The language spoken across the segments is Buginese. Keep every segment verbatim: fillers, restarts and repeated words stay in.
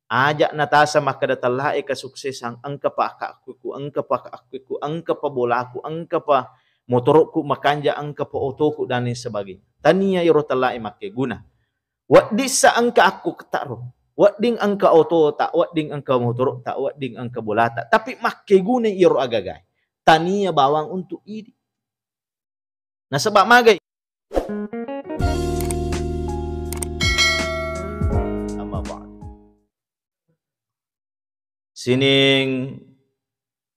Aja' natasa makkeda tellae kesuksesan, engkapa akkakkukku, engkapa akkakkukku, engkapa bolaku, engkapa motorokku makanja, engkapa otoku dan lain sebagainya. Tania iro tellae makkeguna. Wedding sa engka akkukta ro, wedding engka otota, wedding engka motorota, wedding engka bolata. Tapi makkeguna iro agagae. Tania bawang untuk idi. Nasaba magai. Amma ba'd. Sining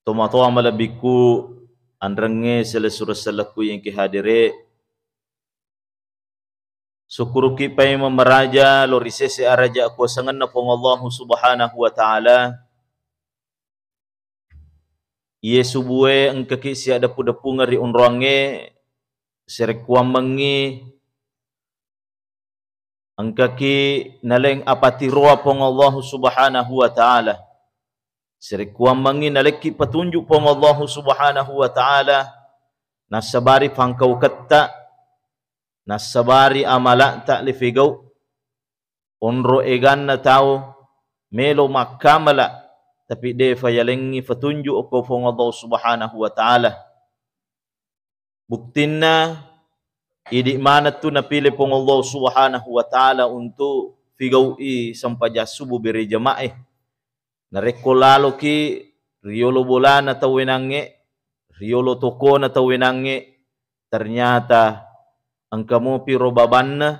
tomatoa malebbiku, anrengnge, selessureng sellekku yang ki hadere. Sukkuruki paimeng maraja lo ri sese araja akuasangenna Puang Allahu Subhanahu wa Ta'ala. Iye subue engkaki siadeppu-deppungeng ri onroangnge, serekkuammengngi engkaki naleng apatiroa Puang Allahu Subhanahu wa Ta'ala. Serekkuammengngi nalekki petunjuk Puang Allahu Subhanahu wa Ta'ala, nassabari fangkauketta, nassabari amala'ta lefegau. Onro eganna tau melo makkamala, tapi defa yalengngi petunjuk okko Puang Allahu Subhanahu wa Ta'ala. Buktinna, idi maneng tu napile Puang Allah Subhanahu wa Ta'ala untuk figau'i sempajang subuh bere jamaah. Narekko laloki riolo bolana tau wenangnge, riolo tokona tau wenangnge, ternyata engka mopi ro babanna,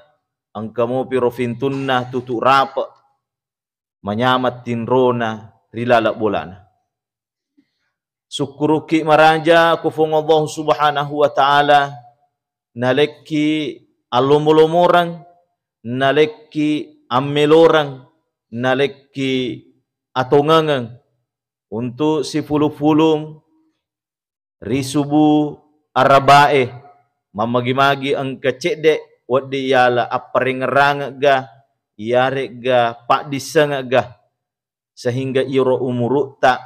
engka mopi ro fintunna tutu rape. Manyameng tinrona ri laleng bolana. Sukkuruki maraja ko Puang Allah Subhanahu wa Ta'ala, nalekki allomo-lomoreng, nalekki ammeloreng, nalekki atongengeng untuk sifulung-fulung ri subu arabae, mammagi-magi engka cedde wedding yala apparengerangegga, iyaregga paddissengegga, sehingga iro umuru'ta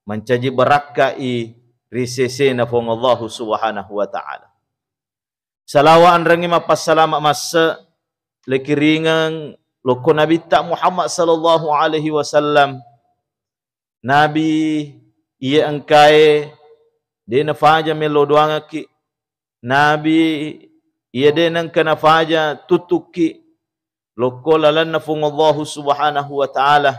mancaji barakka'i ri sesena Puang Allahu Subhanahu wa Ta'ala. Salawa anrengnge mappassalama masse lekiringeng lokko Nabitta Muhammad sallallahu alaihi wasallam. Nabi iya engkae de nafaja mello doangekki. Nabi iya de nengka nafaja tuttukki lokko lalenna Puang Allahu Subhanahu wa Ta'ala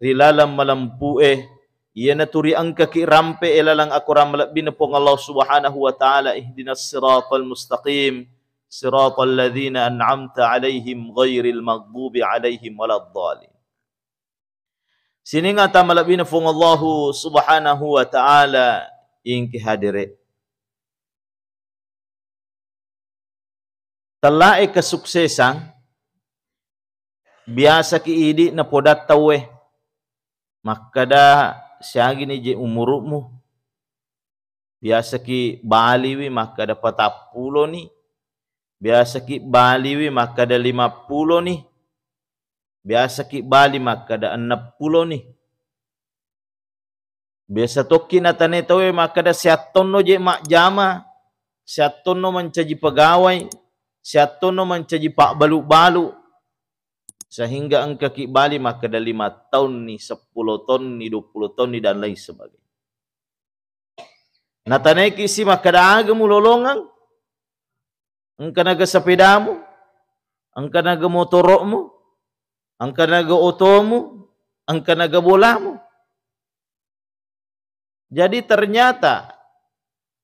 ri laleng malempu'e, iyanatu ri engkaki rampe e laleng akorang malebbina Puang Allah Subhanahu wa Ta'ala, ihdinas siratal mustaqim, siratal ladzina an'amta alaihim ghairil maghdubi alaihim waladdallin. Sining ata malebbina Puang Allahu Subhanahu wa Ta'ala ingki hadere. Tellae kesuksesan, biasaki idi napodang tauwe makkada, siagini je umuru'mu? Biasaki baliwi makkada patappulo ni, biasaki baliwi makkada lima pulo ni, biasaki bali makkada enneng pulo ni. Biasa tokki natanai tauwe makkada, siattonno je majjama, siattonno mancaji pegawai, siattonno mancaji pabbalu-balu, sehingga engkaki bali makkada lima taunni, seppulo taunni, dua puluh taunni, dan lain sebagainya. Natanaiki si makkada, aga mulolongeng? Engka naga sepedamu, engka naga motoro'mu, engka naga otomu, engka naga bolamu. Jadi ternyata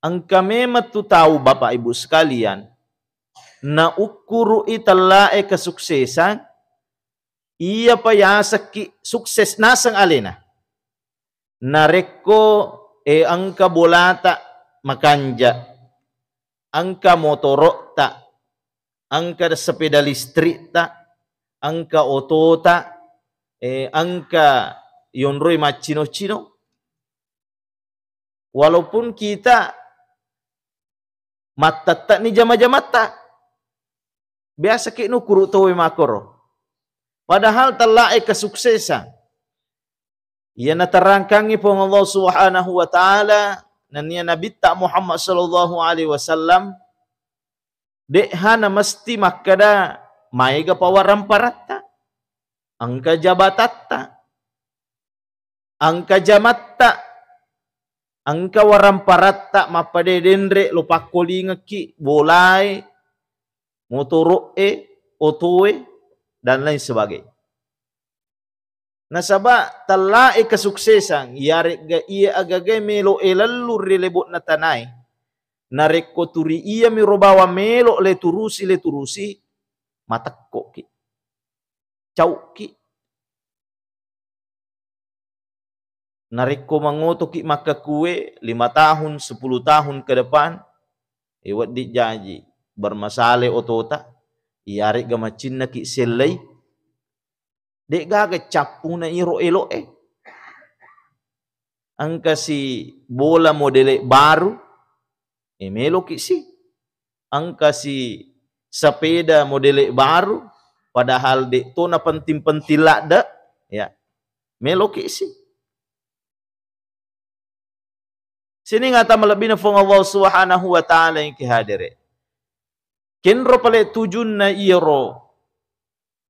engka memang tu tau, Bapak Ibu sekalian, naukkuru'i tellae kesuksesan, iyapa yasekki sukses naseng alena. Narekko, e, engka bolata makanja, engka motoro'ta, engka sepeda listrikta, engka otota, e, engka yonroi maccino-cino. Walaupun kita mattette'ni jama-jamatta, biasaki nukkuru tauwe makkoro. Padahal tellae kesuksesan iya naterangkangngi Puang Allah Subhanahu wa Ta'ala, nennia Nabitta Muhammad sallallahu alaihi wasallam, de'ha namesti makkada maega pawaramparatta, engka jabatatta, Engka jamatta, engka waramparatta mappada denre lo pakkolingekki, bolae, motoro'e, otoe, dan lain sebagainya. Nasaba tellae kesuksesan, iyaregga iya agaga melo elellung ri lebo'na tanae, narekko turi iyami ro bawang melo le turusi, le turusi, matekkoki. Cauki. Narekko mangotoki makkakue lima tahun, sepuluh tahun ke depan, e, wedding jaji bermasalah otota, iyaregga macinnaki sellei, de'gaga cappuna iro elo'e. Engka si bola modele baru, e, meloki si. Engka si sepeda modele baru, padahal de' to na penting-penting ladde, ya, meloki si. Sining ata malebbina Fuang Allah Subhanahu wa Ta'ala yang kihadere. Kenro pale tujunna iyaro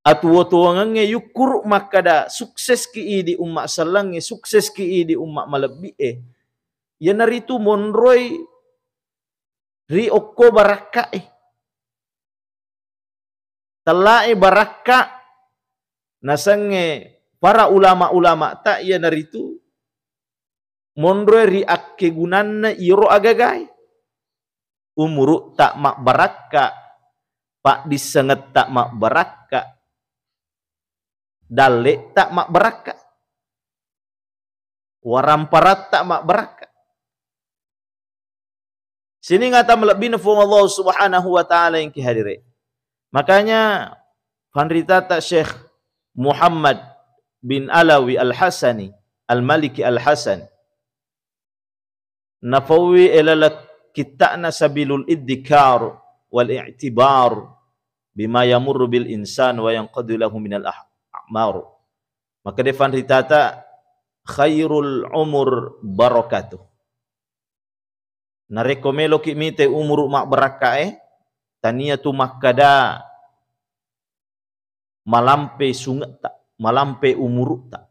atuwo-tuwongengnge yukkuru makkada sukseski idi umma sellengnge, sukseski idi umma malebbi'e. Iyanaritu monroi ri okko barakka'e. Tellae barakka nasengnge para ulama-ulama ta iyanaritu monroe ri akkegunanna iyaro agagae. Umuru ta mabbarakka, paddissengetta mabbarakka, dalle ta mabbarakka, waramparatta mabbarakka. Sining ata malebbina Fuang Allah Subhanahu wa Ta'ala yang kihadire. Makanya fanritata Syekh Muhammad bin Alawi Al-Hasani, Al-Maliki Al-Hasan, nafawi elala kitta'na Sabilul Iddikar wal I'tibar bima yamurru bil insan wa yanqadu lahu minal ah-, a'mar. Maka de fanritata khairul umur barakatuh. Narekko meloki mite umuru mabbarakkae, tania tu makkada malampe sungetta, malampe umurutta,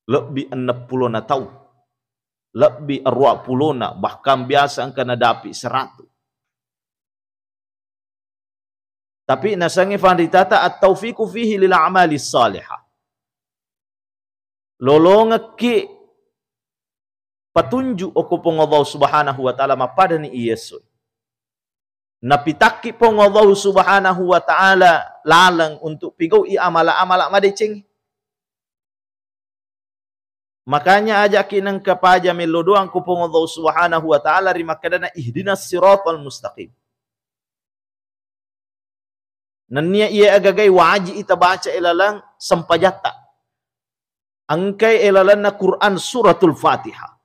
lebbi enneng pulona taung, lebbi aruwa pulona, bahkan biasa engka nadapi seratu. Tapi nasengnge fanritata at-taufiqu fihi lil a'mali salihah. Lolongekki patunju okko Puang Allah Subhanahu wa Ta'ala, mappadani iyesso. Napitakki Puang Allah Subhanahu wa Ta'ala laleng untuk pigau'i amala-amala madeceng. Makanya ajaki nengka paja mello doang ko Puang Allah Subhanahu wa Ta'ala ri makkedana ihdinas siratal mustaqim. Nennia iye agagai waji ita baca ilalang sempajatta. Engkai ilalanna Quran Suratul Fatihah.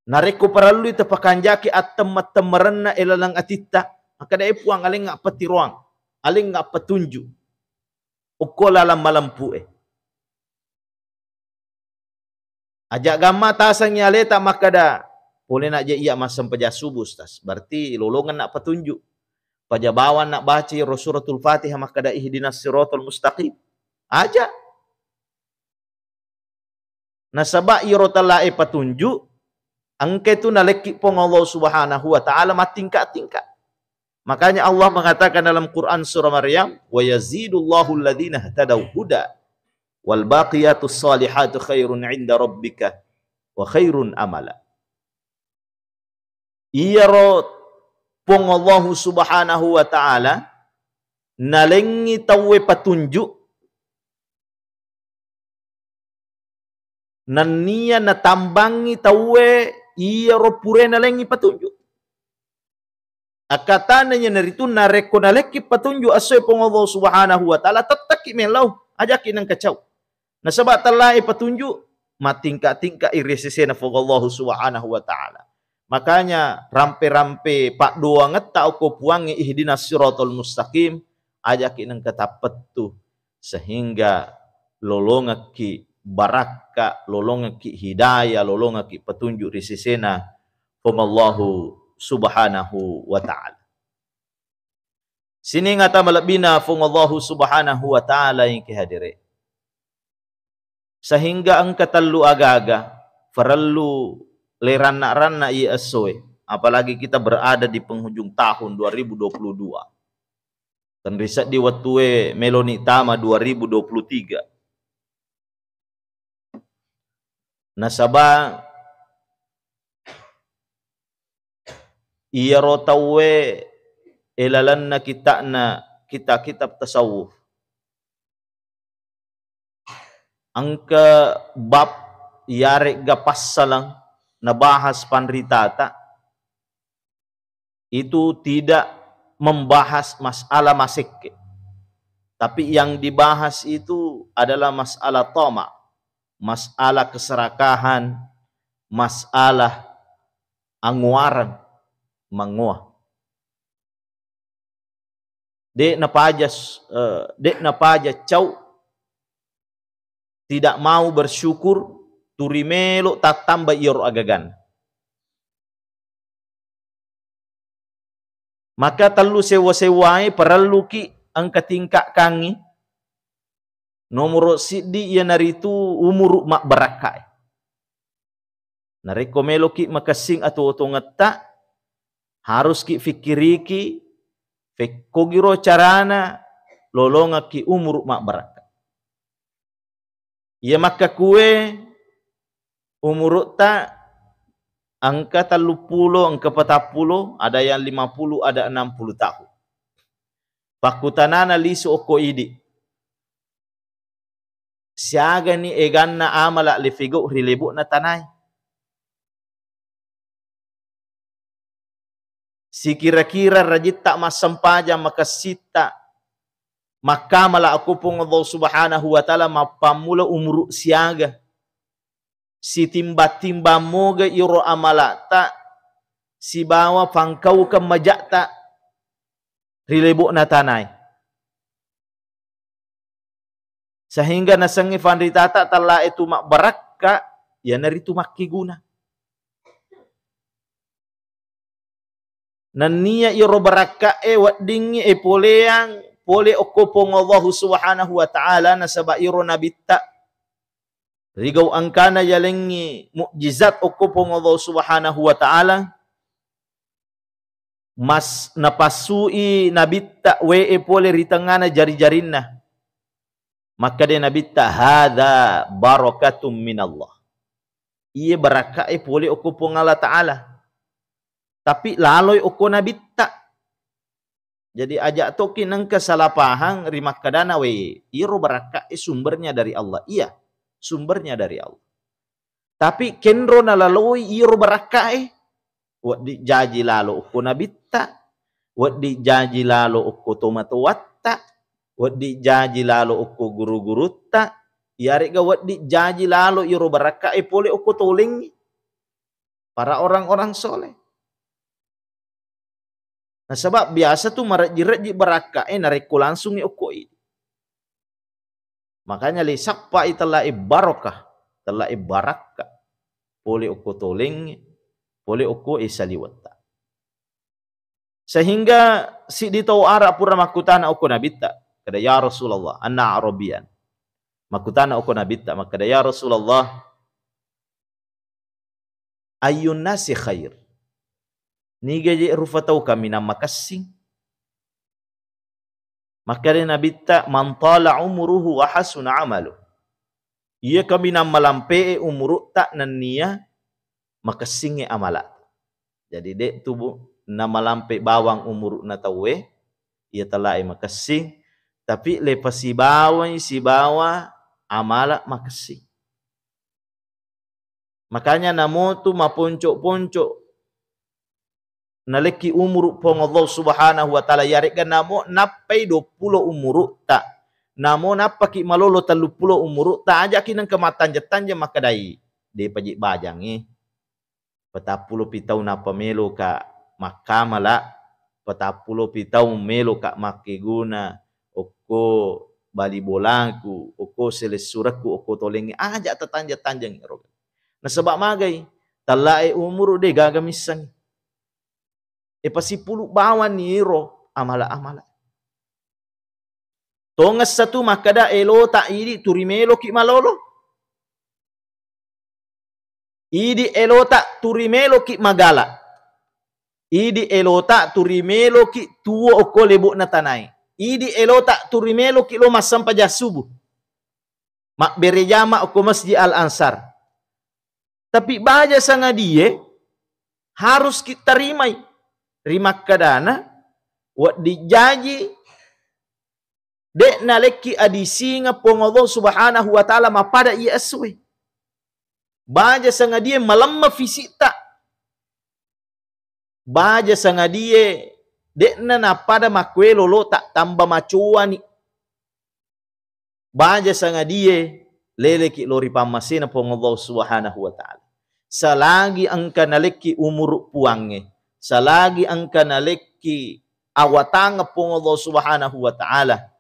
Narekko parellui tapakanjaki attemma-temmerenna ilalang atitta, makkeda, "E Puang, alengnga petiroang, alengnga petunjuk okko lalang malempu'e." Aja gamma tasengngi aleta makkeda, "Pole na je iya massempajang subuh, Ustaz." Berarti lolongenna petunjuk. Paja bawang na baca ro Suratul Fatihah makkeda, "Ihdinas siratal mustaqim." Aja. Nasaba iyaro tellae patunju, engka tu nalekki Puang Allah Subhanahu wa Ta'ala mattingka-tingka. Makanya Allah mengatakan dalam Quran surah Maryam, "Wa yazidullahu alladhina ihtadaw huda, wal baqiyatus salihatu khairun 'inda rabbika wa khairun amala." Iyaro Puang Allahu Subhanahu wa Ta'ala nalengngi tauwe patunju, nennia natambangngi tauwe iyaro purae nalengngi patunju. Akkatana iyanaritu narekko nalekki patunju essoe Puang Allah Subhanahu wa Ta'ala, tettekki mellau, ajaki nengka cau. Nasaba tellae patunju, mattingka-tingka i ri sesena Puang Allah Subhanahu wa Ta'ala. Makanya rampe-rampe paddoangetta okko Puangnge ihdinas siratal mustaqim, ajaki nengka tappettu sehingga lolongekki barakka, lolongekki hidayah, lolongekki petunjuk ri sesena Puang Allahu Subhanahu wa Ta'ala. Sining ata malebbina Puang Allahu Subhanahu wa Ta'ala yang kihadire. Sehingga engka tellu agaga parellu leranna-ranna iya essoe, apalagi kita berada di penghujung tahun dua ribu dua puluh dua. Tenri seddi wettue meloni tama dua ribu dua puluh tiga. Nasaba iyaro tauwe, e lalenna kita'na, kitab-kitab tasawuf, engka bab iyaregga passalang nabahas panritata, itu tidak membahas masalah masekke. Tapi yang dibahas itu adalah masalah tama, masalah keserakahan, masalah anguareng, mangoa. De' napaja s-, eh, de' napaja cau, tidak mau bersyukur, turi melo tattamba iyaro agagan. Maka tellu sewwa-sewwae parelluki engka tingka'kangngi. Nomoro siddi iyanaritu umuru mabbarakkae. Narekko meloki makessing atuo-tuongetta, haruski fikkiriki fekkogiro carana lolongekki umuru mabbarakka. Iya makkakue umurutta engka telluppulo, engka patappulo, ada yang lima puluh, ada enam puluh tahun. Pakkutanana lisu okko idi. Siagani eganna amala lefigau ri lebo'na tanae? Sikira-kira rajitta massempajang, makessitta, makkamala okko Puang Allah Subhanahu wa Ta'ala, mappammula umuru siaga. Sitimbang-timbang moga iro amalata sibawa pangkaukeng maja'ta ri lebo'na tanae. Sehingga nasengnge fanritata tellae tu mabbarakka, iyanaritu makkeguna. Nennia iyaro barakka'e weddingngi epoleang pole okko Puang Allahu Subhanahu wa Ta'ala, nasaba iyaro nabitta rigau engkana yalengngi mukjizat okko Puang Allahu Subhanahu wa Ta'ala, mas-, napassui nabitta we'e pole ri tengngana jari-jarinna. Makkeda nabitta, "Hadza barakatum minallah." Iye barakka'e pole okko Puang Allah Ta'ala. Tapi laloi okko nabitta. Jadi aja tokki nengka salah pahang ri makkedana, "We, iro barakka'e sumbernya dari Allah." Iya, sumbernya dari Allah. Tapi kenro nalaloi iro barakka'e, wedding jaji lalo okko nabitta, wedding jaji lalo okko tomatoatta, wedding jaji lalo okko guru-gurutta, iyare'ga wedding jaji lalo iro barakka'e pole okko tolengngi, para orang-orang soleh. Nasaba biasa tu marejji-rejji barakka'e narekko langsungngi okko idi. Makanya le sappai tellae barokah, tellae barakka. Pole okko tolengnge, pole okko e saliwetta. Sehingga siddi tau Arab pura makkutana okko nabitta, kada, "Ya Rasulullah," anna Arabian. Makkutana okko nabitta, makkada, "Ya Rasulullah, ayyun nasi khair?" Niga je rufa tau kaminang makessing? Makkeda nabitta, "Man tala umuruhu wa hasuna amalu." Iya kaminang malampe'e umurutta nennia makessingnge amala. Jadi de' tu bu-, namalampe bawang umuruna tauwe, iya tellae makessing, tapi le pasibawai sibawa amala makessing. Makanya namo tu maponco-ponco nalekki umuru Puang Allah Subhanahu wa Ta'ala, yaregga namo nappai duappulo umurutta, namo nappaki malolo telluppulo umurutta, ajaki nengka mattanjeng-tanjeng makkedai, "De' paji bajangngi." Patappulo pi taung nappa meloka makkamala, patappulo pi taung meloka makkeguna okko bali bolaku, okko selessurekku, okko tolengnge, aja tatanjeng-tanjeng ero. Nasaba magai, tellae umuru de' gaga misseng. E, pasipulu bawanni ero amala-amala. Tongessa tu makkeda, "Elota idi turi meloki malolo." Idi elota turi meloki magala. Idi elota turi meloki tuo okko lebo'na tanae. Idi elota turi meloki lo massempajang subuh. Mabbere jama okko Masjid Al Ansar. Tapi baja sangadie harus ki tarimai. Rimakkadana, wedding jaji de' nalekki adisingeng Puang Allah Subhanahu wa Ta'ala mappada iya essoe. Baja sangadie malemma fisikta. Baja sangadie de'na napada makkue lolo ta tamba macoani. Baja sangadie leleki lo ri pammasena Puang Allah Subhanahu wa Ta'ala. Salagi engka nalekki umuru Puangnge, salagi engka nalekki awatangeng Puang Allah Subhanahu wa Ta'ala,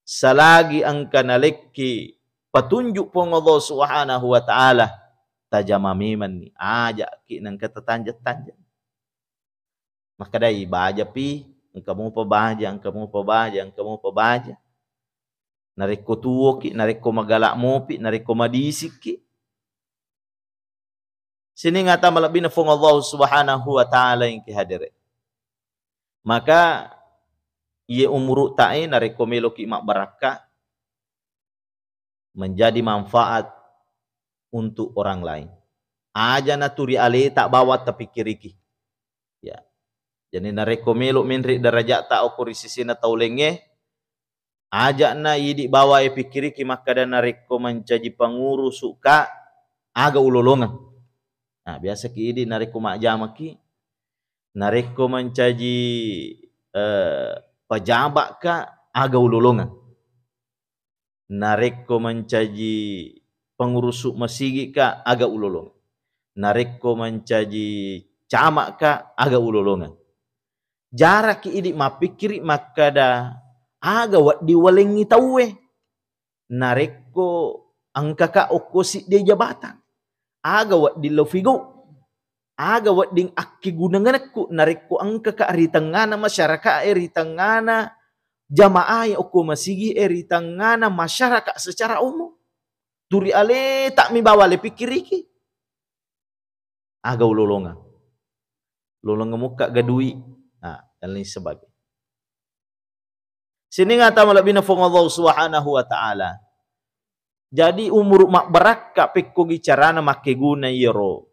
salagi engka nalekki patunjuk Puang Allah Subhanahu wa Ta'ala, tajama memanni, aja'ki nengka tatanjeng-tanjeng. Makkedai, bajapi, engka mupa baja, engka mupa baja, engka mupa baja. Narekko tuoki, narekko magala mopi, narekko madisikki. Sining ata malebbina Puang Allah Subhanahu wa Ta'ala engki hadere. Maka iye umuru tae narekko meloki mabbarakka, menjadi manfaat untuk orang lain. Aja na turi aleta bawang tapikkiriki. Ya. Jadi narekko melo menre darajata okko ri sisina tau laingnge, aja'na idi bawang e pikkiriki makkada narekko mancaji pangurusuka aga ulolongeng. Nah, biasaki idi narekko majjamaki, narekko mancaji, eh, pejabatka aga ulolongeng. Narekko mancaji pangurusu masigika aga ulolongeng. Narekko mancaji cama'ka aga ulolongeng. Jaraki idi mappikkiri makkada aga wedding walengngi tauwe. Narekko engkaka okko sidde jabatan, aga wedding lo figau, aga wedding akkegunangekku narekko engkaka ri tengngana masyarakae, ri tengngana jamaae okko masigie, ri tengngana masyarakat secara umum. Turi aleta mi bawang le pikkiriki. Aga ulolongeng. Lolongeng mukka ga dui. Nah, dan lain sebagainya. Sining ata malebbina Puang Allah Subhanahu wa Ta'ala. Jadi umuru mabbarakka pekkogi carana makkeguna iyaro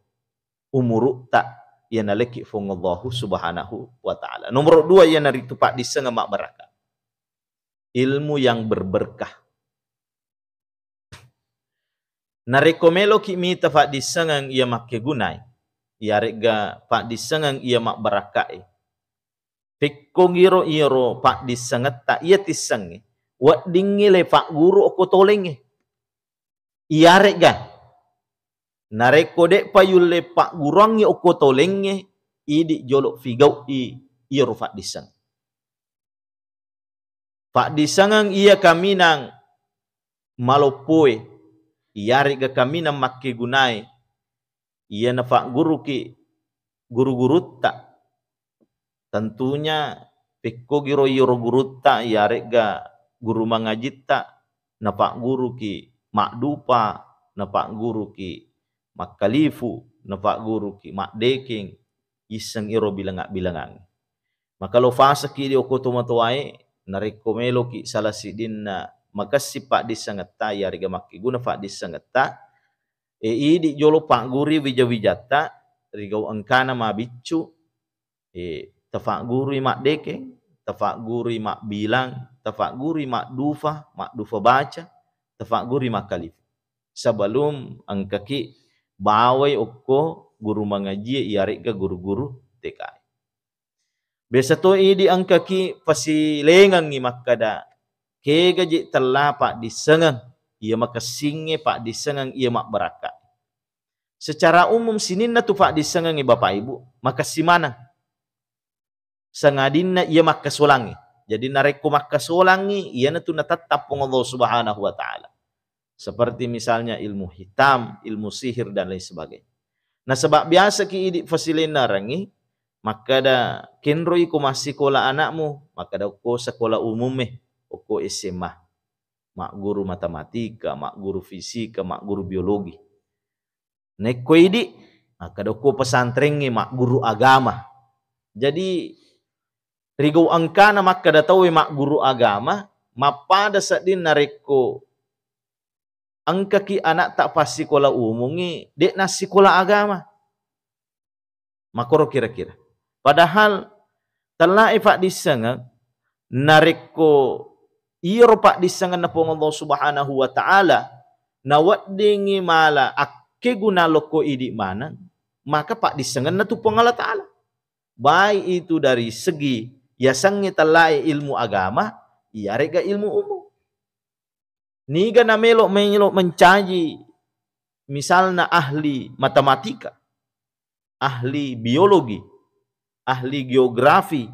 umurutta iya nalekki Puang Allah Subhanahu wa Ta'ala. Nomor dua iyanaritu paddissengeng mabbarakka. Ilmu yang berberkah. Narekko meloki mita paddissengeng iya makkegunai, iyaregga paddissengeng iya mabbarakkae, pekkogiro iyaro paddissengetta iya tissengnge, weddingngi le pagguru okko tolengnge. Iyaregga narekko de'pa yulle pagguruangngi okko tolengnge, idi jolo figau'i iyaro paddisseng. Paddissengeng iya kaminang maloppoe, iyaregga kaminang makkegunae, iya nafagguruki guru-gurutta. Tentunya pekkogiro iyaro gurutta, iyaregga guru mangajitta, nafagguruki maddupa, nafagguruki makkalifu, nafagguruki maddekeng, isseng iro bilenga-bilengang. Maka lo faseki di okko tomatoae, narekko meloki salah siddinna makessing paddissengetta, iyaregga makkeguna paddissengetta, e, idi jolo pagguri wija-wijatta, rigau engkana mabiccu, e, tafaggurui maddekeng, tafaggurui mabbilang, tafaggurui maddufa, maddufa baca, tafaggurui makkalifu. Sebelum engkaki bawai okko guru mangajie iyaregga guru-guru T K I. Biasa to idi engkaki pasilengengngi makkada, kega je tella paddissengeng iya makessingnge, paddissengeng iya mabbarakka. Secara umum sininna tu paddissengengnge Bapak Ibu, makessi maneng. Sangadinna iya makkasolangngi. Jadi narekko makkasolangngi, iyanatu natettang Puang Allah Subhanahu wa Ta'ala. Seperti misalnya ilmu hitam, ilmu sihir, dan lain sebagainya. Nasaba biasaki idi fasilennerengngi, makkada, kenroi ko massikola anakmu, makkada okko sekolah umum e, okko S M A. Magguru matematika, magguru fisika, magguru biologi. Narekko idi, makkeda okko pesantrengnge magguru agama. Jadi, rigau engkana makkeda tauwe magguru agama, mappada sedding narekko engkaki anakta passikola umungngi, de' nassikola agama. Makkoro kira-kira. Padahal tellae paddissengeng, narekko iyaro paddissengenna Puang Allah Subhanahu wa Ta'ala, naweddingngi mala akkeguna lokko idi maneng, maka paddissengenna tu Puang Allah Ta'ala. Baik itu dari segi yasengnge tellae ilmu agama, iyarega ilmu umum. Niga namelo, melo mencaji, misalna ahli matematika, ahli biologi, ahli geografi,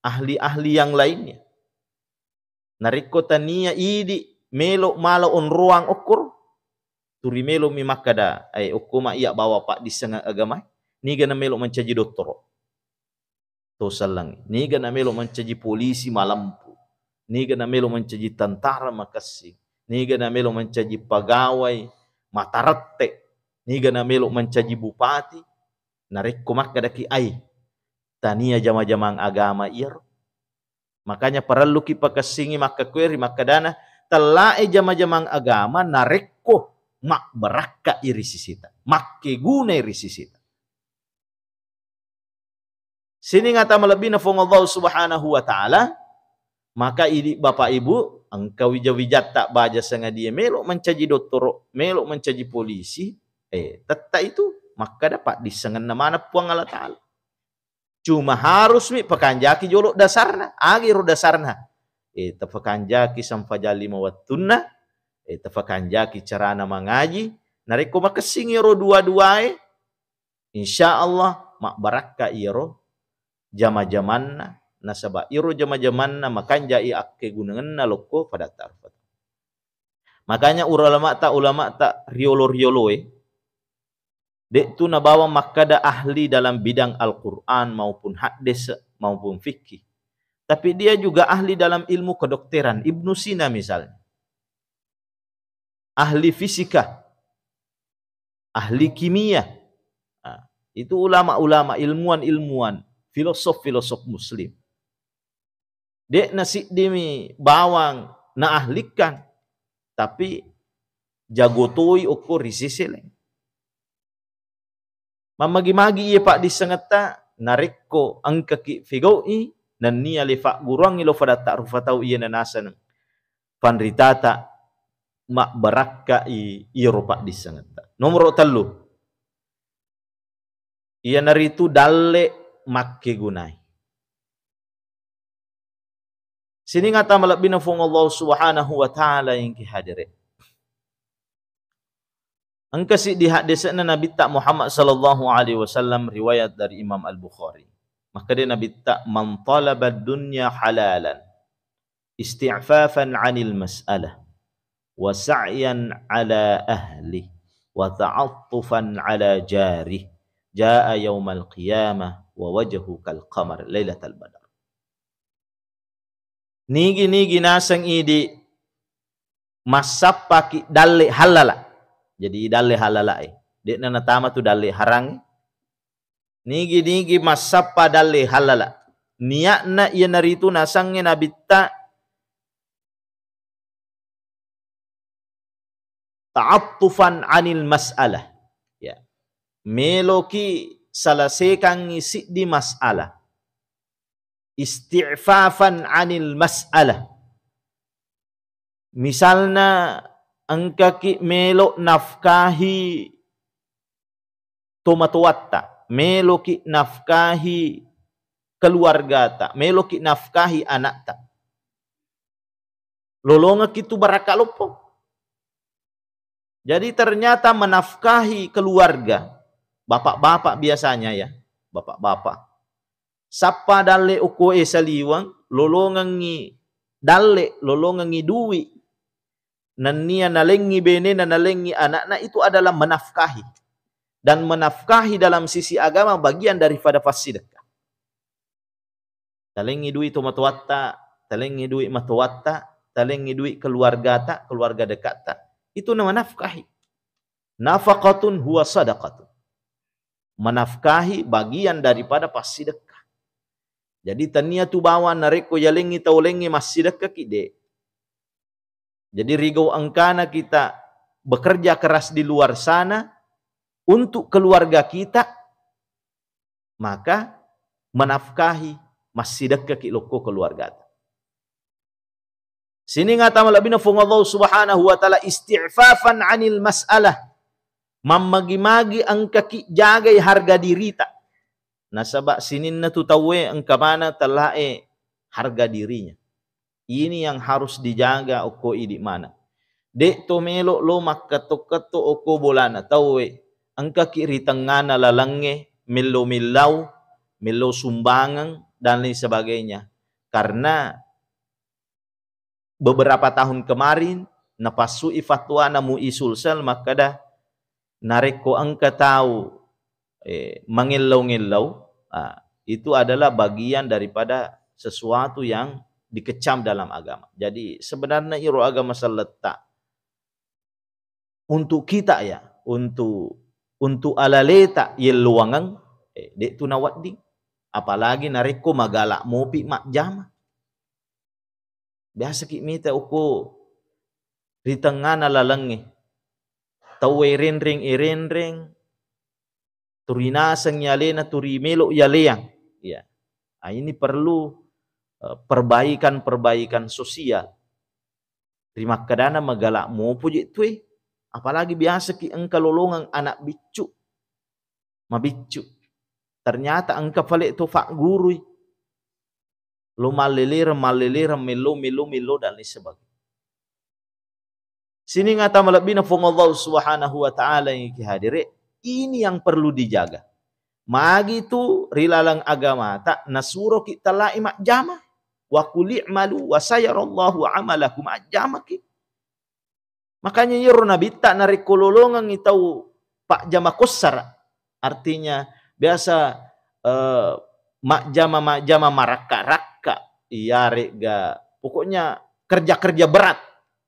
ahli-ahli yang lainnya. Narekko tania idi melo mala onroang okkoro, turi melomi makkeda, "Eh, okko ma iya bawa paddissengeng agamae." Niga namelo mencaji dottoro? To selleng. Niga namelo mencaji polisi malempu. Niga namelo mencaji tentara makessing. Niga namelo mencaji pegawai matarette. Niga namelo mencaji bupati. Narekko makkedaki, "Ai, tania jama-jamang agama iyaro." Makanya parelluki pakessingi makkekkueri makkedana, tellae jama-jamang agama narekko mabbarakka iri sisita, makkeguna iri sisita. Sining ata malebbina Fuang Allah Subhanahu wa Ta'ala, maka idi Bapak Ibu, engka wija-wijatta baja sengadie melo mencaji dottoro, melo mencaji polisi, eh, tetta itu makkeda paddissengenna maneng Puang Allah Ta'ala. Cuma harusmi pakanjaki jolo dasarna. Agi ro dasarna? Eh, tapakanjaki sampajang lima wettunna, eh, tapakanjaki carana mangaji. Narekko makessing iyaro dua-duae, insya Allah mabbarakka iyaro jama-jamanna. Nasaba iyaro jama-jamanna makanjai akkegunangenna lokko pada tarfat. Makanya ulamata, ulamata riolo-rioloe, de' tu nabawang makkeda ahli dalam bidang Al-Quran maupun hadis maupun fikih. Tapi dia juga ahli dalam ilmu kedokteran. Ibnu Sina misalnya. Ahli fisika. Ahli kimia. Nah, itu ulama-ulama, ilmuwan-ilmuwan, filosof-filosof muslim. De' nasiddimi bawang naahlikkan, tapi jago toi okko ri sese laing. Mammagi-magi iye paddissengetta, narekko engkaki fegau'i, nennia le fagguruangngi lo fadatta rufa tau iye nanaseng panritata, mabbarakkai iyaro paddissengetta. Nomoro tellu, iyanaritu dalle makkegunai. Sining ata malebbina Fuang Allah Subhanahu wa Ta'ala engki hadere. Engka siddi haddese'na Nabitta Muhammad sallallahu alaihi wasallam, riwayat dari Imam Al-Bukhari. Makkeda Nabitta, "Man talaba dunya halalan, isti'fafan 'anil mas'alah, wa sa'yan 'ala ahli, wa ta'attufan 'ala jari, jaa yaumal qiyamah wa wajhu kal qamar lailatal badr." Nigi-nigi naseng idi massappaki dalle hallala. Jadi dalle hallala e. De'na natama tu dalle harang. Nigi-nigi massappa dalle hallala. Niatna iyanaritu nasengnge Nabitta ta'attufan 'anil mas'alah. Ya. Meloki salasekangngi siddi mas'alah. Isti'fafan 'anil mas'alah. Misalna engkaki melo nafkahi tomatoatta, meloki nafkahi keluargata, meloki nafkahi anakta. Lolongekki tu barakka loppo. Jadi ternyata menafkahi keluarga, bapak-bapak biasanya ya, bapak-bapak. Sappa dalle okko e saliweng, lolongengngi dalle, lolongengngi dui. Nennia nalengngi benena, nalengngi anakna, itu adalah menafkahi. Dan menafkahi dalam sisi agama bagian daripada fassidekka. Talengngi dui tomatoatta, talengngi dui matoatta, talengngi dui keluargata, keluarga dekatta. Itu na menafkahi. Nafaqatun huwa sadaqatun. Menafkahi bagian daripada passidekka. Jadi, tania tu bawang narekko yalengngi tau laingnge massidekkaki, de. Jadi, rigau engkana kita bekerja keras di luar sana untuk keluarga kita, maka menafkahi, massidekkaki lokko keluargata. Sining ata malebbina Fuang Allah Subhanahu wa Ta'ala, isti'fafan anil mas'alah. Mammagi-magi engkaki jagai harga dirita. Nasaba sininna tu tauwe engka mana tellae harga dirinya. Ini yang harus dijaga okko idi mana. De to melo lo makketto-ketto okko bolana tauwe. Engkaki ri tengngana lalengnge, mello-mellau, mello sumbangeng, dan lain sebagainya. Karena beberapa tahun kemarin, napassui fatwana MUI Sulsel makkeda, narekko engka tau, eh, mangellau-ngellau, ah, itu adalah bagian daripada sesuatu yang dikecam dalam agama. Jadi, sebenarnya iro agama selletta untuk kita ya, untuk, untuk alaleta yelluangeng, eh, de tu nawedding. Apalagi narekko magala mopi majjama. Biasaki mita okko ri tengngana lalengnge. Tauwe renreng, erenreng, turi naseng yalena, turi melo yaleang. Ya. Ah, ini perlu, eh, perbaikan-perbaikan sosial. Rimakkedana magala mopo je tue. Apalagi biasaki engka lolongeng anak biccu. Mabiccu. Ternyata engka pale to faggurui. Lo mallelereng, mallelereng, mello, mello, mello, dan lain sebagainya. Sining ata malebbina Fuang Allah Subhanahu wa Ta'ala yang ki hadire, ini yang perlu dijaga. Magi tu ri laleng agamata nasuroki tellae majjama. Wa qul i'malu wa sayarallahu amalakum, ajjamaki. Makanya iyaro nabitta narekko lolongengngi tau pajjama kossara, artinya biasa, eh, majjama-majjama marakka-rakka, iyaregga pokoknya kerja-kerja berat,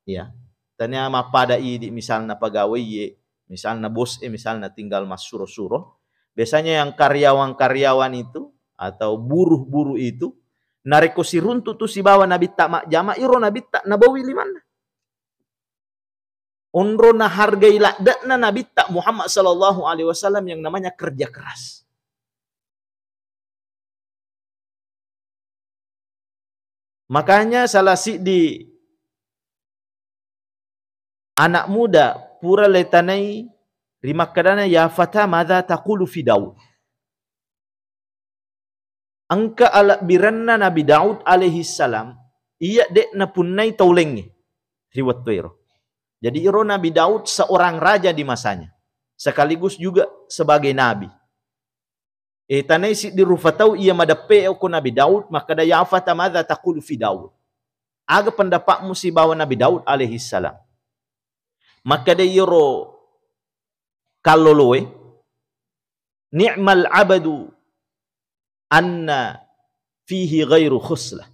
ya. Tania mappada idi misalna pegawai ye, misalna bos e, misalna tinggal massuro-suro. Biasanya yang karyawan-karyawan itu atau buruh-buruh itu, narekko siruntu tu sibawa nabitta majjama, iro nabitta nabawi limanna. Onro nahargai ladde'na nabitta Muhammad sallallahu alaihi wasallam yang namanya kerja keras. Makanya salah siddi anak muda pura letanai rimakkedana, "Ya fata, madza taqulu fi Daud?" Engka alebbirenna Nabi Daud alaihi salam, iya de' napunnai tau laingnge ri wettu ero. Jadi iro Nabi Daud seorang raja di masanya, sekaligus juga sebagai nabi. Eh, tanai siddi rufa tau iya madeppe okko Nabi Daud, makkeda, "Ya fata, madza taqulu fi Daud?" Aga pendapatmu sibawa Nabi Daud alaihi salam? Makkeda iyaro kalloloe, "Ni'mal abadu anna fihi ghairu khuslah."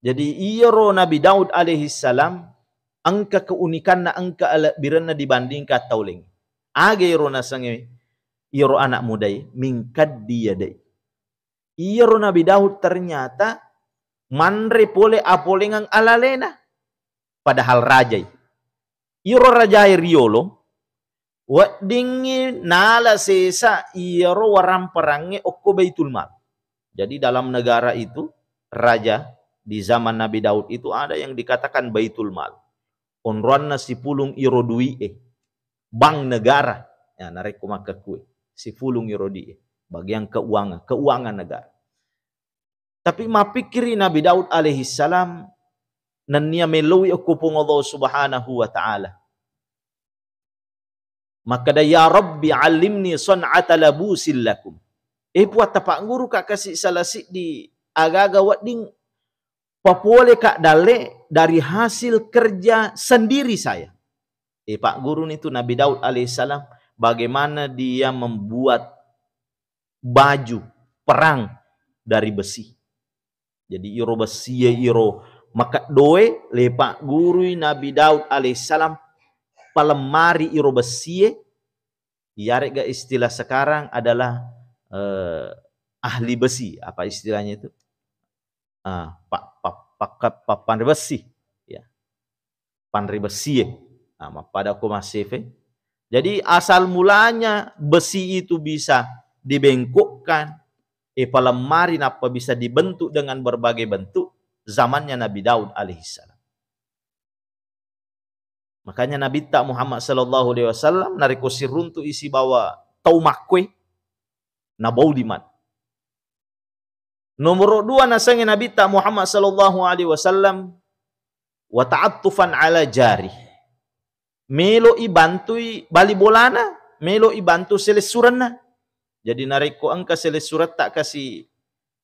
Jadi iyaro Nabi Daud alaihi salam engka keunikanna, engka alebbirenna dibandingkan tau laing. Aga iyaro nasengnge iyaro anak mudae, mingkaddi yadai. Iyaro Nabi Daud ternyata manre pole apolengang alalena, padahal rajai. Iyaro rajae riolo, weddingngi nala sesa iyaro waramperangnge okko Baitul Mal. Jadi dalam negara itu, raja di zaman Nabi Daud itu ada yang dikatakan Baitul Mal. Onroanna sipulung iro dui'e, bank negara. Ya, narekko makkekkue, sipulung iro dui'e, bagian keuangan, keuangan negara. Tapi mappikkiri Nabi Daud alaihi salam nennia melloi okko Puang Allah Subhanahu wa Ta'ala. Makkeda, "Ya Rabbi, allimni san'ata labusin lakum." Eh, Puang, tapagguruka kasi sala siddi agaga wedding papoleka dalle dari hasil kerja sendiri saya. Eh, pagguruni tu Nabi Daud alaihissalam bagaimana dia membuat baju perang dari besi. Jadi iro bessie iro makeddoe le paggurui Nabi Daud alaihissalam ipalemmari iro bessie, iyare'ga istilah sekarang adalah, eh, ahli besi, apa istilahnya itu? Ah, pa-, pa-, pakka-, pappanre besi. Ya. Panre bessie. Nah, mappada ko massife. Jadi, asal mulanya besi itu bisa dibengkokkan, ipalemmari, nappa bisa dibentuk dengan berbagai bentuk, zamannya Nabi Daud alaihissalam. Makanya Nabitta Muhammad sallallahu alaihi wasallam narekko siruntu'i sibawa tau makkue, nabau limat. Nomoro dua nasengnge Nabitta Muhammad sallallahu alaihi wasallam, wa ta'attufan ala jari. Melo'i bantui bali bolana, melo'i bantu selessurenna. Jadi narekko engka selessuretta kasi,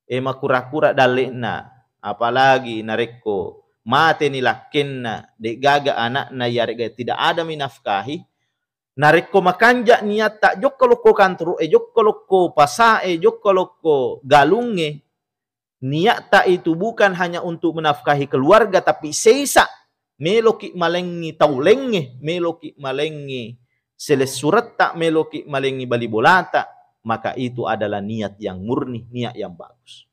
eh, makura-kura dalle'na, apalagi narekko mateni lakkenna, de'gaga ana'na, iyare'ga tidak ada minafkahi, narekko makanja niatta jokka lokko kanturu'e, jokka lokko pasae, jokka lokko galungnge, niatta itu bukan hanya untuk menafkahi keluarga, tapi seisa meloki malengngi tau laingnge, meloki malengngi selessuretta, meloki malengngi bali bolata, maka itu adalah niat yang murni, niat yang bagus.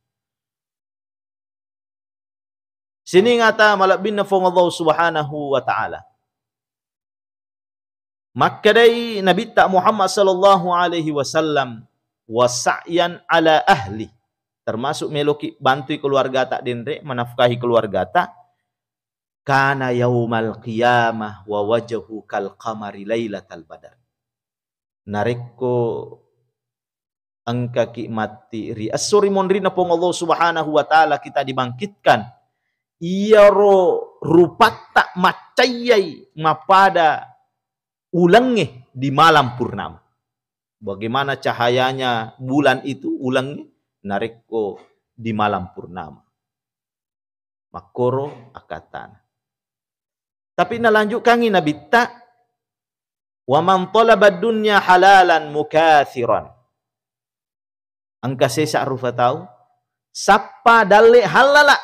Sining ata malebbinna Fuang Allah Subhanahu wa Ta'ala. Makkedai Nabitta Muhammad sallallahu alaihi wasallam, "Wa sa'yan ala ahli." Termasuk meloki bantui keluargata denre, menafkahi keluargata. "Kana yaumal qiyamah wa wajhu kal qamari lailatal badar." Narekko engkaki matti ri esso ri monrinna Puang Allah Subhanahu wa Ta'ala, kita dibangkitkan, iyaro rupatta maccayyai mappada ulengnge di malam purnama. Bagaimana cahayanya bulan itu, ulengnge, narekko di malam purnama? Makkoro akkattana. Tapi nalanjutkangi Nabitta, "Wa man talaba dunya halalan mukatsiran." Engka sesa rufa tau, sappa dalle hallala.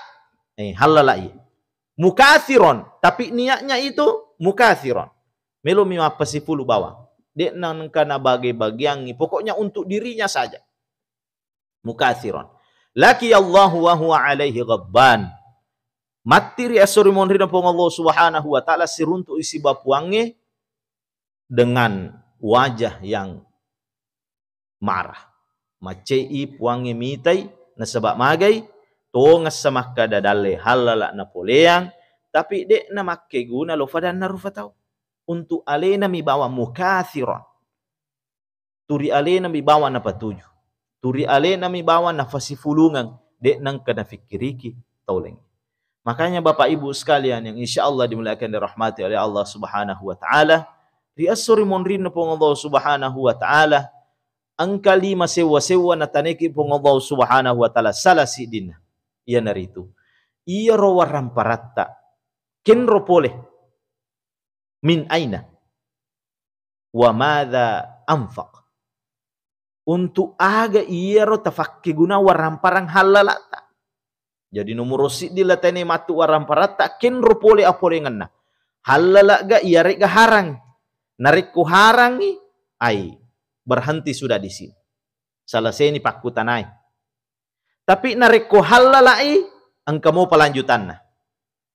Eh, hallala iya. Mukatsiran, tapi niatnya itu mukatsiran. Melomi mappasipulu bawang. De'na engka nabage-bageangngi, pokoknya untuk dirinya saja. Mukatsiran. Laqiyallahu wa huwa alaihi ghadban. Matti ri esso ri monrinna Puang Allah Subhanahu wa Ta'ala, siruntu isi bapuangnge dengan wajah yang marah. Maccei puangnge mitai, nasaba magai, tongessa makkada dalle hallala napoleang, tapi de'na makkeguna lo fadanna rufa tau. Untuk alena mi bawang, mukatsiran. Turi alena mi bawang napatuju. Turi alena mi bawang nafasifulungeng, de' nengka nafikkiriki tau laing. Makanya Bapak Ibu sekalian yang insya Allah dimuliakan dan dirahmati oleh Allah Subhanahu wa Ta'ala, ri esso ri monrinna Puang Allah Subhanahu wa Ta'ala, engka lima sewwa-sewwa nataneki Puang Allah Subhanahu wa Ta'ala, salah siddinna iyanaritu iyaro warang paratta kenro pole. Min aina? Wa madza anfaq? Untuk aga iyaro tafakkeguna waramparang hallala'ta? Jadi nomoro siddi latene matu waramparatta kenro pole apolengenna. Hallala' ga iyare'ga harang? Narekko harangi, ai, berhenti sudah di sini. Selesai ni pakkutanai. Tapi narekko hallala'i, engka mopa lanjutanna.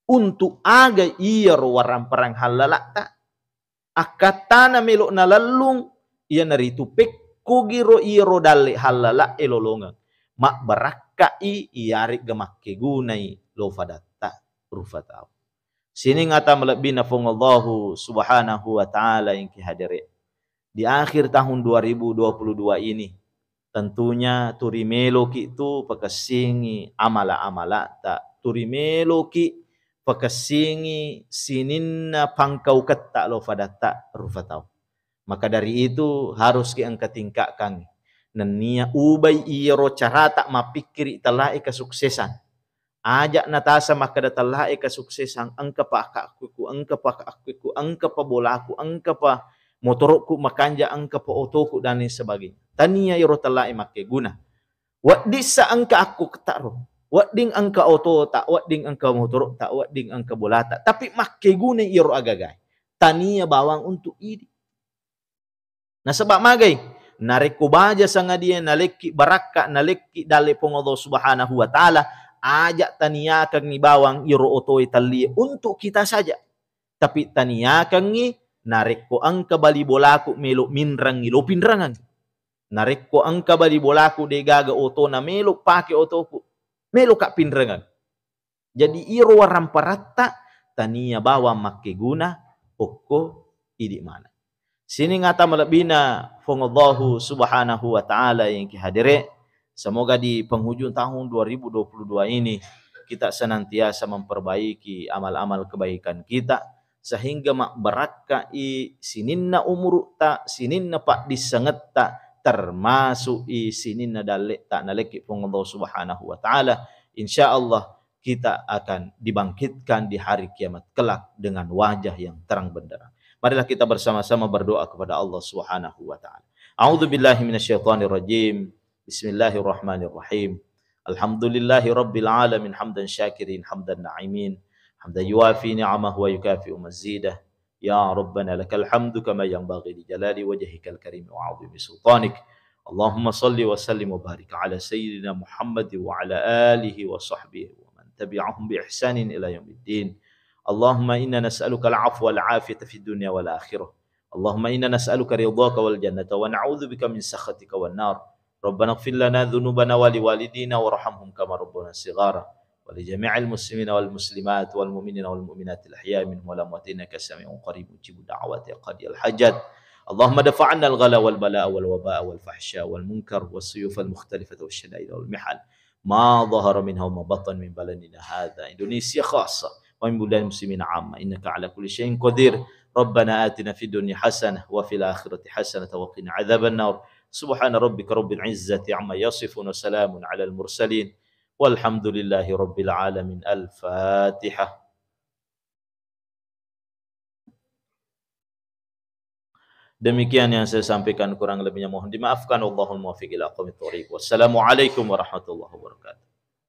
Untuk aga iyaro waramparang hallala'ta? Akkattana melo' nalellung, iyanaritu pekkogiro iyaro dalle hallala'e lolongeng. Mabbarakka'i iyare'ga makkegunai lo fadatta rufa tau. Sining ata malebbina Fuang Allahu Subhanahu wa Ta'ala engki hadere'. Di akhir tahun dua ribu dua puluh dua ini, tentunya turi meloki tu pakessingi amala-amalata, turi meloki pakessingi sininna pangkauketta lo fadatta rufa tau. Maka dari itu, haruski engka tingkatkan. Nennia ubai iyaro carata mappikkiri tellae kesuksesan. Aja' natasa makkeda tellae kesuksesan, engkapa akkakkuku, engkapa akkakkuku, engkapa bolaku, engkapa motoro'ku makanja', engkapa otoku, dan lain sebagainya. Tania iyaro tellae makkeguna. Weddissa engka akkuketta ro, wedding engka otota, wedding engka motoro'ta, wedding engka bolata, tapi makkeguna iyaro agagae. tania bawang untuk idi. Nasaba magai, narekko baja sangadie nalekki barakka, nalekki dalle Puang Allah Subhanahu wa Ta'ala, aja taniakangngi bawang iro otoe tallie untuk kita saja. Tapi taniakangngi narekko engka bali bolaku melo minrangngi, lo pinrangang. Narekko engka bali bolaku degaga otona melo pake otoku, melo ka pinrangang. Jadi iro waramparatta tania bawang makkeguna okko idi maneng. Sining ata malebbina Puang Allahu Subhanahu wa Ta'ala yang ki hadere, semoga di penghujung tahun dua ribu dua puluh dua ini kita senantiasa memperbaiki amal-amal kebaikan kita, sehingga mabbarakkai sininna umuru'ta, sininna paddissengetta, termasuk i sininna dalle'ta nalekki Puang Allah Subhanahu wa Ta'ala. Insya Allah kita akan dibangkitkan di hari kiamat kelak dengan wajah yang terang benderang. Marilah kita bersama-sama berdoa kepada Allah Subhanahu wa Ta'ala. A'udzu billahi minasyaitonir rajim. Bismillahirrahmanirrahim. Alhamdulillahi rabbil alamin, hamdan syakirin, hamdan na'imin, hamdan yuwafi ni'amahu wa yukafi'u mazidah. Ya Rabbana lakal hamdu kama yanbaghi li jalali wajhikal karimi wa 'azimi sultanik. Allahumma salli wa sallim wa barik ala sayyidina Muhammad wa ala alihi wa sahbihi wa man tabi'ahum bi ihsanin ila yaumiddin. Allahumma inna nas'aluka al-'afwa wal 'afiyata fid dunya wal akhirah. Allahumma inna nas'aluka ridhaka wal jannata wa na'udzubika min sakhatika wan nar. Rabbana ighfir lana dzunubana wa liwalidina warhamhum kama rabbana shighara. Wa li jami'il muslimina wal muslimat wal mu'minina wal mu'minatil ahya'i minhum wal amwat innaka sami'un qarib mujibud da'awati ya qadiyal hajat. Allahumma dfa' 'annal ghala wal bala'a wal waba'a wal fahsya wal munkar was suyufal mukhtalifata wasy syada'id wal mihal. Ma dhahara minha wa ma batan min baladina hadza Indonesia khassa wa min buladil muslimina amma innaka ala kulli syai'in qadir. Rabbana atina fid dunya hasanah wa fil akhirati hasanah wa qina adzaban nar. Subhana rabbika rabbil izzati amma yasifun wa salamun alal mursalin walhamdulillahi rabbil alamin. Al-Fatihah. Demikian yang saya sampaikan, kurang lebihnya mohon dimaafkan. Wallahul muwaffiq ila aqwamit thoriq. Wassalamualaikum warahmatullahi wabarakatuh.